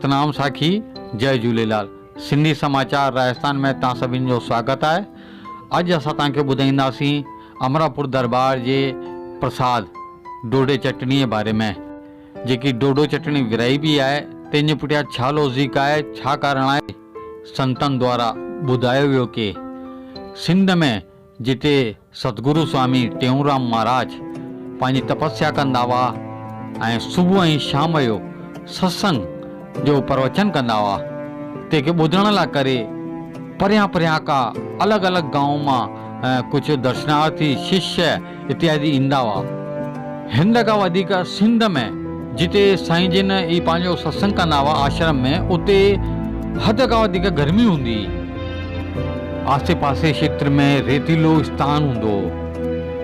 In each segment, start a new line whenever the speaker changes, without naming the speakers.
ستنام ساکي جئي جهوليلال سنڌي سماچار راجستان ۾ توهان سڀني جو سواگت آهي اڄ اسان توهان کي ٻڌائينداسين امراپور دربار جي پرساد ڊوڊي چٽڻي جي باري ۾ جيڪي ڊوڊو چٽڻي ورهائي به آهي تنهن جي پٺيان ڇا لوزيڪ آهي ڇا ڪارڻ آهي سنتن دوارا ٻڌايو ويو ڪي سنڌ ۾ جتي ستگرو سوامي ٽيئونرام مهاراج پنهنجي تپسيا ڪندا هئا ۽ صبح ۽ شام جو ستسنگ جو پروچن ڪندا هئا، تنهن کي ٻڌڻ لاء ڪري پريان پريان کا الڳ الڳ گائون مان ڪجهه درشنارٿي، ششيه اتيادي ايندا هئا. هند کان وڌيڪ سنڌ ۾ جتي سائين جن ئي پنهنجو ستسنگ ڪندا هئا آشرم ۾ اتي حد کان وڌيڪ گرمي هوندي هئي. آسي پاسي کيتر ۾ ريتيلو اسٿان هوندو هو،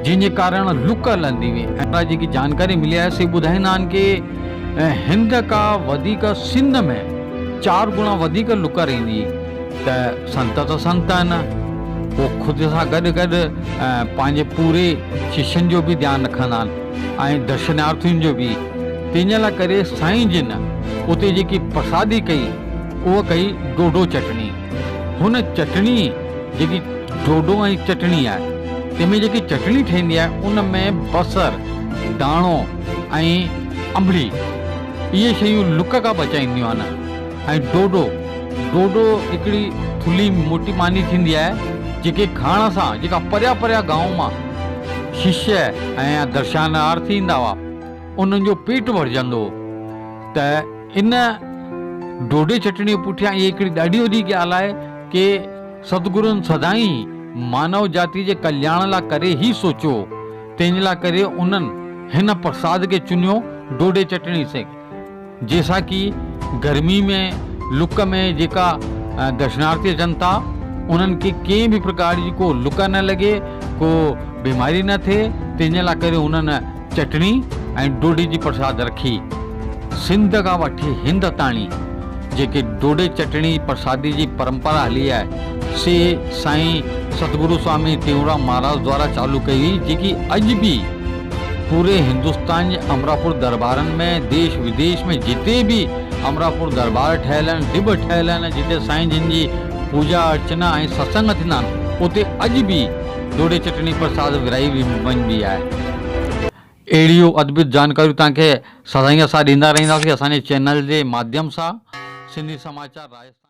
جنهن جي ڪارڻ لڪ هلندي هئي ۽ جيڪي جانڪاري ملي آهي سي ٻڌائيندا آهن ڪي هند کان وڌيڪ سنڌ ۾ چار گڻا وڌيڪ لڪ رهندي هئي ته سنت ته سنت آهن هو خود سان گڏ گڏ پنهنجي پوري ششين جو به ڌيان رکندا آهن ۽ درشنارٿين جو به تنهن جي لاء ڪري سائين جن اتي جيڪي پرسادي ڪئي اها ڪئي ڊوڊو چٽڻي. هن چٽڻي جيڪي ڍوڍو ۽ چٽڻي آهي تنهن ۾ جيڪي چٽڻي ٺهندي آهي ان ۾ بصر، داڻو ۽ انبڙي اهي شيون لڪ کان بچائينديون آهن ۽ ڍوڍو ڍوڍو هڪڙي ٿلهي موٽي ماني ٿيندي آهي جيڪي کائڻ سان جيڪا پريان پريان گائون مان ششيه ۽ درشنارٿي ايندا هئا انهن جو پيٽ ڀرجندو هو ته ان ڍوڍي چٽڻيء پٺيان اها هڪڙي ڏاڍي وڏي ڳالهه آهي ڪي ستگرن سدائين مانو جاتي جي ڪلياڻ لا ڪري هي سوچيو هو، تنهن جي لا ڪري انهن هن پرساد کي چنيو ڍوڍي چٽڻي سين جنهن سان ڪي گرمي ۾ لڪ ۾ جيڪا درشنارٿي اچن ٿا انهن کي ڪنهن به پرڪار جي ڪو لڪ نه لڳي ڪو بيماري نه ٿئي تنهن جي لا ڪري انهن چٽڻي ۽ ڊوڊي جي پرساد رکي. سنڌ کان وٺي هند تاڻي جيڪي ڊوڊي چٽڻي پرسادي جي پرمپرا هلي آهي، سي سائين ستگرو سوامي ٽيئونرام مهاراج دوارا چالو ڪئي وئي، جيڪي اڄ به پوري هندستان جي امراپور دربارن ۾ ديش وديش ۾ جتي به امراپور دربار ٺهيل آهن، ڊٻ ٺهيل آهن، جتي سائين جن جي پوڄا ارچنا ۽ ستسنگ ٿيندا آهن، اتي اڄ به ڊوڊي چٽڻي پرساد ورهائي وڃبي آهي. اهڙيون ادڀت جانڪاريون توهان کي سدائين اسان ڏيندا رهنداسين اسان جي چينل جي ماڌيم سان سنڌي سماچار راجسٿان.